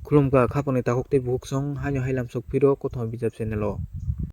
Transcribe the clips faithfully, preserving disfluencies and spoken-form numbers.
Khulumkha khapangni takhuk tei bukhuk song haino hailam sok phiro kothoma bijap channel o.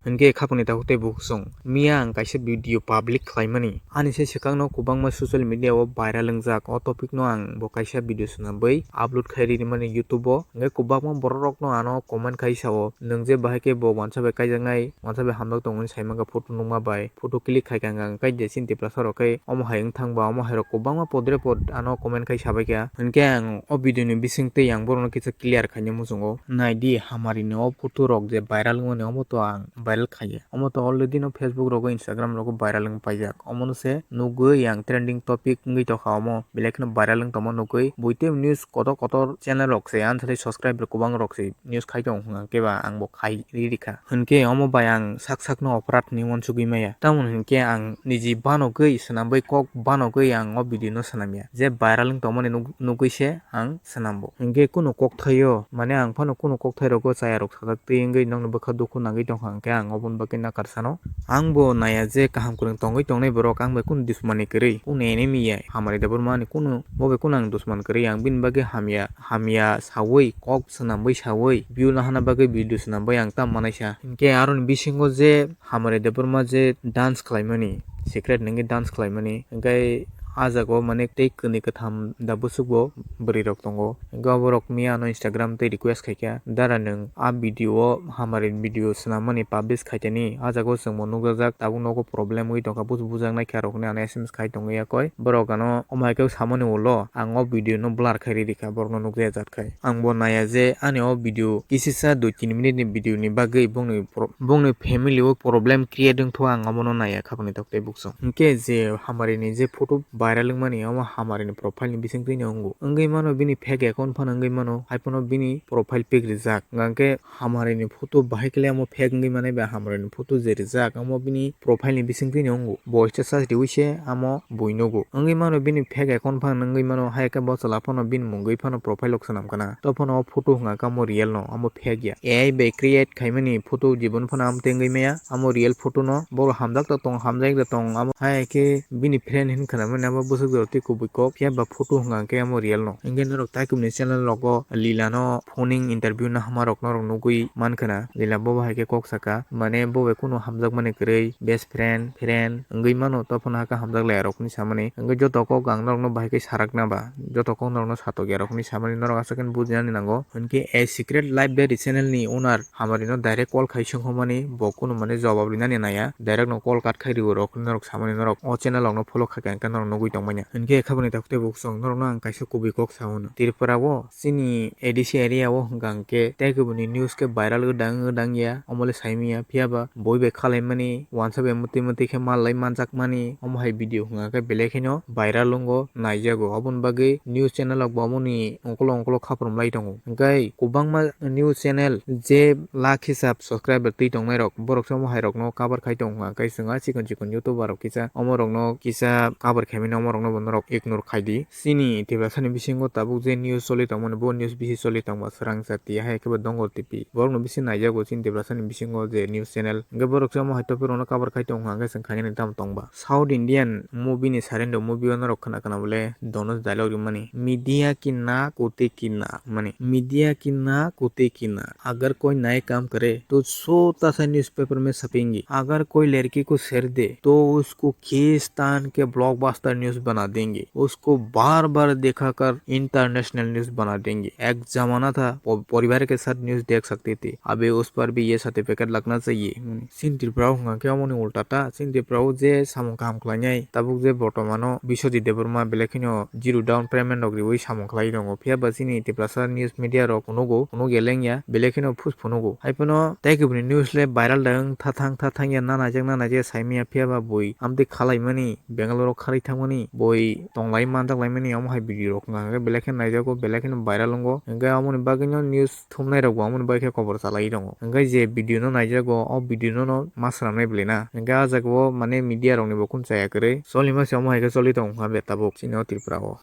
Hinkhe khapangni takhuk tei bukhuk song miya ang kaisa video public khlaimani. Ani se swkangno kwbangma social media o viral wngjak. O topic no ang bo kaisa video swnamwi upload khai rimani YouTube o. Hinkhe kwbangma borok rokno ano comment khai sao, nwng je bahai khe bo wansa bai kaijaknai, wansa bai hamjak tongo hinwi sai mankha photo nukma bai. Photo click khai kha ang, ang kai je chini Tiprasa rok khe omo hai wng thang ba, omo hai rok kwbangma podre pod ano comment khai sabai kha. Hinkhe ang o video ni bising twi ang borok no kisa clear khaina muchungo. Nai di hamari ni o photo rok je viral wngmani, omo to ang viral khaiya. Omo to already no Facebook rogo, Instagram rogo viral wng paijak. Omo no se nugwi ang trending topic wngwi tongkha omo. Belai kheno viral wng tongma nugwi. Buitwi news kotor kotor channel rok se, ani thani subscriber kwbang rok se news khai tong hwnka khe ba ang bo khai ri rikha. Hinkhe omo bai ang sak sakno oporad hinwi uansugwi maya. Tamoni hinkhe ang niji banogwi swnamwi kok banogwi ang o video no swnamya. Je viral wng tongmani nuk-, nugwi se ang swnambo. Hinkhe kunu kokthaio, mane ang phano kunu kokthairokgo chayarok sajak twi wngwi nokni bwkha dukhu nangwi tongkha hinkhe ang oboni bagwi nakar sano. Ang bo naiya je kaham kwrwng tongwi tongnai borok, ang bai kunu dusmani kwrwi, kunu enemy ya, Hamari Debbarma ni kunu, bo bai kunu ang dusman kwrwi, ang bini bagwi hamya, hamya sawi, kok swnamwi sawi, view nahana bagwi video swnamwi ang tamo manaisa. Hinkhe aroni bisingo je Hamari Debbarma je dance khlaimani, secret nungwi dance khlaimani, hinkhe ah jaga o mane tei kwnwi kwtham da bwswk bo bwrwi rok tongo. Hinkhe oborok miya ano Instagram tei request khaikha, "Dara nwng ah video o Hamari video swnammani publish khaitani, ah jaga o chwngbo nukjajak, tabuk nogo problem wngwi tongkha, buj-, bujaknai kha rok," hinwi ano S M S khai tongwi yakoi. Borok ano omo hai khe samani ulo ang o video no blur khai rikha, borokno nukjajak khai. Ang bo naiya je ani o video kisisa dui tin minute ni video ni bagwi bongni pro-, bongni family o problem create wngtho, ang omono naiya khapangni tok tei buksong. Hinkhe je Hamari ni je photo viral wngmani, omo Hamari ni profile ni bisingtwi no wngo. Wngwi mano bini fake account phano wngwi mano, hai phano bini profile pic rijak. Hwnkhe Hamari ni photo bahai khe le omo fake wngwi manai ba, Hamari ni photo je rijak omo bini profile ni bisingtwi no wngo. Bo status riwi se amo bui nugo. Wngwi mano bini fake account phano wngwi mano, hai khe bo chwla phano bini mungwi phano profile o swnam kana. To phano o photo hwnka khe amo real no, amo fake ya. A I bai create khaimani photo jibon phano amtwi wngwi maya, amo real photo no. Bo hamjak ta tong, hamjak ta tong, amo hai khe bini friend hin khwnamani amo bwswk jora twi kubui kok, phiya ba photo hwnka khe amo real no. Hinkhe norok tai kubuni channel rogo lila no phoning interview no hama rok norok nugwi mankha na. Lila bo hai khe kok saka, mane bo bai kunu hamjakmani kwrwi, best friend, friend wngwi mano, to phano hakhe hamjak laya rokni samani. Wngwi joto kok ang norokno bahai khe sarakna ba, joto kok norokno satokya rokni samani norok aswk khe bujinani nango. Hinkhe a Secret Life Diary channel ni owner Hamari no direct call khai songkha mani, bo kunu mane jawab rinani naiya, direct no call cut khai rio rok, norok samani norok o channel rok no follow kha khe ang khe norok nugwi tongmani. Hinkhe khaboni takhuk tei buksong norok no ang kaisa kubui kok sa hwno. Tripura o chini A D C area o hwnka hwnkhe tei kubuni news khe viral wngdang wngdang ya, omo le saimanya, phiya ba boi bai khalaimani, wansa bai mwtwi mwtwi khe mal lai manjakmani, omo hai video hwnka khe belai kheno viral wngo, naijago. Oboni bagwi news channel rok bo omoni ongkolo ongkolo khaprom lai tongo. Hinkhe kwbangma news channel je lakh hisab subscriber twi tongnai rok, borok se omo hai rok no cover khai tongo, hwnka khe chwng a chikon chikon youtuber rok kisa omo rok no kisa cover khaimani, omo rok no bo norok ignore khai di. Chini Tiprasa ni bisingo tabuk je news choli tongmani, bo news bisi choli tongba, Srang Jati hai khe bo Dongor T V. Borok no bisi naijago chini Tiprasa ni bisingo je news channel. Hinkhe borok se omo hai topic rok no cover khai tongo, hwnka khe chwng khainani tamo tongba. South Indian movie ni Surrender movie o norok khna khna bole Dhanush dialogue rimani, "Media ki naak, kutte ki naak," mani, "Media ki naak, kutte ki naak. Agar koi naye kaam kare, to chhota sa newspaper mein chhapenge. Agar koi ladki ko sher de, to usko kheech taan ke blockbuster news bana denge. Usko baar baar dikhakar international news bana denge. Ek zamana tha, po-, parivar ke saath news dekh sakte the. Abhi us par bhi ye certificate lagna chahiye." Chini Tripura o hwnka khe omoni ulta ta, chini Tripura o je samung kaham khlainai, tabuk je bortomano Biswajit Debbarma belai kheno zero down payment rok riwi samung khlai tongo, phiya ba chini Tiprasa news media rok phunugo, phunuk ya lengya, belai kheno phus phunugo. Hai phano tei kubuni news le viral da wng tha thang tha thang ya, na naijak na naijak saimanya, phiya ba bui amtwi khalaimani, Bangalore o kharwi thangmani, bui tonglai manjak laimani, omo hai video rok hwnka hwnkhe belai kheno naijago, belai kheno viral wngo. Hinkhe omoni bagwino news thumnai rok bo amoni bai khe kobor chalai tongo. Hinkhe je video no naijago, o video no no ma swnamnai bwlai na. Hinkhe ah jaga o mane media rok ni bo kunu chaya kwrwi. Choli ma se omo hai khe choli tongo wngkha be tabuk chini o Tripura o.